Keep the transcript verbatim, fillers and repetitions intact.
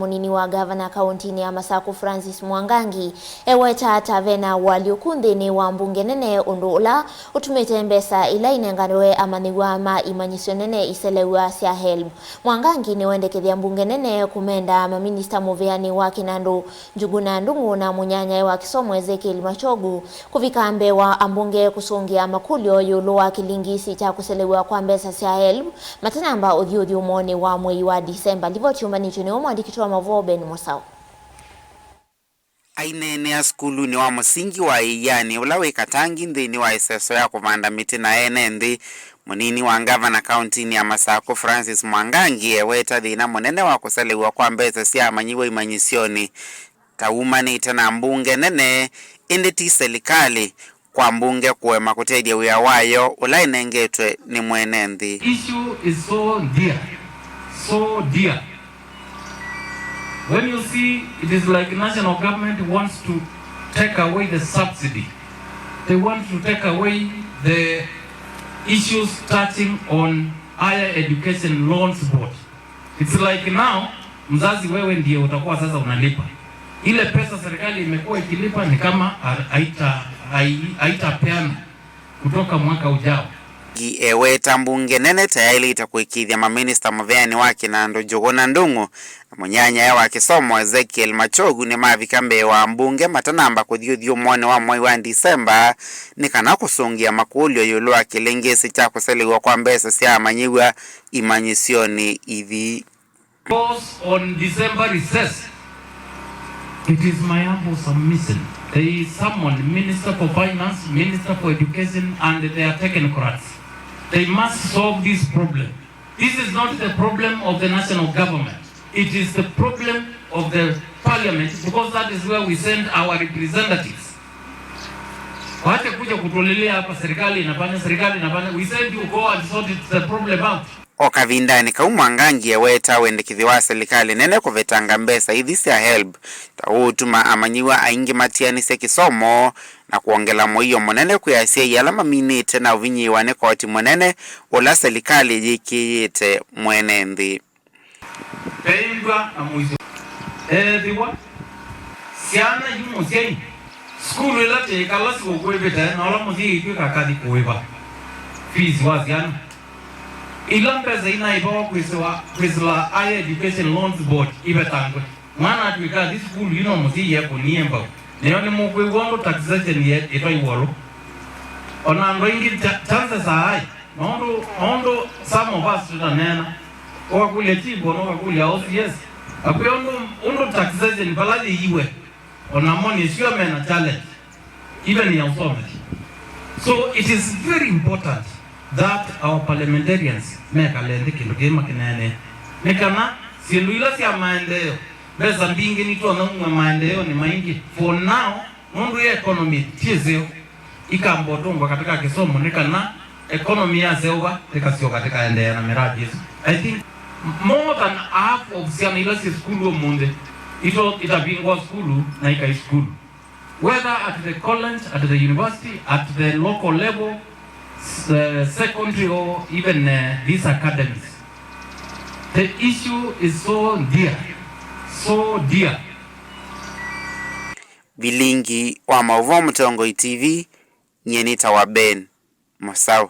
Mũnini wa ngavana kaũntinĩ ya Masaku Francis Mwangangi eweta ata ve na ũalyũku nthĩnĩ wa mbunge nene, ũndũ ũla ũtumĩte mbesa ila inenganwe amanyĩw'a ma imanyĩsyo nene iselew'a sya helb. Mwangangi nĩwendekethya mbunge nene kũmenda maminista mũvĩanĩ wa Kinandu Njuguna Ndung'u na mũnyanyae wa kĩsomo Ezekiel Machogu kũvika mbee wa ambunge kũsũngĩa makũlyo ĩũlũ wa kĩlingisi kya kũselew'a kwa mbesa sya helb matanamba ũthi ũthyũmũonĩ wa mwei wa Disemba. Livoti yũmbanĩtw'e nĩwe mwandĩki witũ wa maũvoo Ben Mũsaũ. Aineenea sukulunĩ wa mũsingi wa Ĩianĩ, ũla wĩ Katangi, nthĩnĩ wa ĩseso ya kũvanda mĩtĩ na ene nthĩ, mũnini wa ngavana kaũntinĩ ya Masaku Francis Mwangangi eweta thĩna mũnene wa kũselew'a kwa mbesa sya amanyĩw'a imanyĩsyonĩ ta umanĩte na mbunge nene, ĩndĩ ti selikalĩ, kwa mbunge kũema kũtethya wĩa wayo ũla ĩnengetwe nĩ mwene nthĩ. Issue is so dear, so dear. When you see, it is like national government wants to take away the subsidy. They want to take away the issues touching on higher education loans board. It's like now, mzazi, wewe ndiye utakuwa sasa unalipa. Ile pesa serikali imekuwa ikilipa ni kama ha- haita hai- haitapeana kutoka mwaka ujao. Ngi eweta mbunge nene ta yaĩlĩte kũĩkĩĩthya maminista mũvĩanĩ wa Kinandu Njuguna Ndung'u na mũnyanyae wa kĩsomo Ezekiel Machogu nĩmavika mbee wa mbunge matanamba kũthi ũthyũmũonĩ wa mwei wa Ndisemba, nĩ kana kũsũngĩa makũlyo ĩũlũ wa kĩlingisi kya kũselew'a kwa mbesa sya amanyĩw'a imanyĩsyonĩ ithi. Goes on December recess. It is my humble submission. They summon Minister for Finance, Minister for Education, and their technocrats. They must solve this problem. This is not the problem of the national government. It is the problem of the parliament, because that is where we send our representatives. Wache kuja kutulilia hapa, serikali inafanya, serikali inafanya. We send you go and sort it, the problem out. O kavindanĩ kau, Mwangangi eweta wendekethyo wa selikalĩ nene kũvetanga mbesa ithi sya helb ta ũũtuma amanyĩw'a aingĩ matianĩsye kĩsomo na kwongela mũio mũnene kwĩ asyai ala maminĩte na ũvinyĩĩwa nĩ koti mũnene ũla selikalĩ yĩkĩĩte mwene nthĩ. Veĩndwa na mũisyo. Ethĩwa syana yu mũsyai, sukulu ĩla tĩĩkala sikũkwĩvĩte na ũla mũsyai ĩtw'ĩka akathi kũĩva fees wa syana. Ila mbesa inaĩvawa kwĩsĩwa, kwĩsĩla Higher Education Loans Board ivetangwe. Mwana atw'ĩka athi sukulu yu no mũsyai ekũnie mbau. Nĩyo nĩmũkwĩw'a ũndũ taxation ye- ĩtwaiwa ũlũ. O na andũ aingĩ cha- chances are high. Maũndũ, maũndũ some of us tũtaneena. Ũkakũlya chief, ona ũkakũlya O C S. Akwĩa ũndũ, ũndũ taxation vala yĩiwe, ona mo nĩsyo mena challenge, even ya ũsomethya. So it is very important that our parliamentarians mekale nthĩ kĩndũ kĩĩ makĩneenee. Nĩ kana syĩndũ ila sya maendeeo, mbesa mbingĩ nitwonya umw'a maendeeonĩ maingĩ. For now, nũndũ ya economy ti ĩseo, ikamba ũtũngwa katika kĩsomo nĩ kana economy yaseũva, ĩkasyoka tĩkaendeea na miradi ĩsu. I think more than half of syana ila syĩ sukulu ũmũnthĩ ito- itavingwa sukulu na ikai sukulu, whether at the college, at the university, at the local level, s- uh, secondary, or even uh, these academies. The issue is so dear, so dear. Vilingi wa maũvoo Mũtongoi T V, nyie nĩtawa Ben Mũsaũ.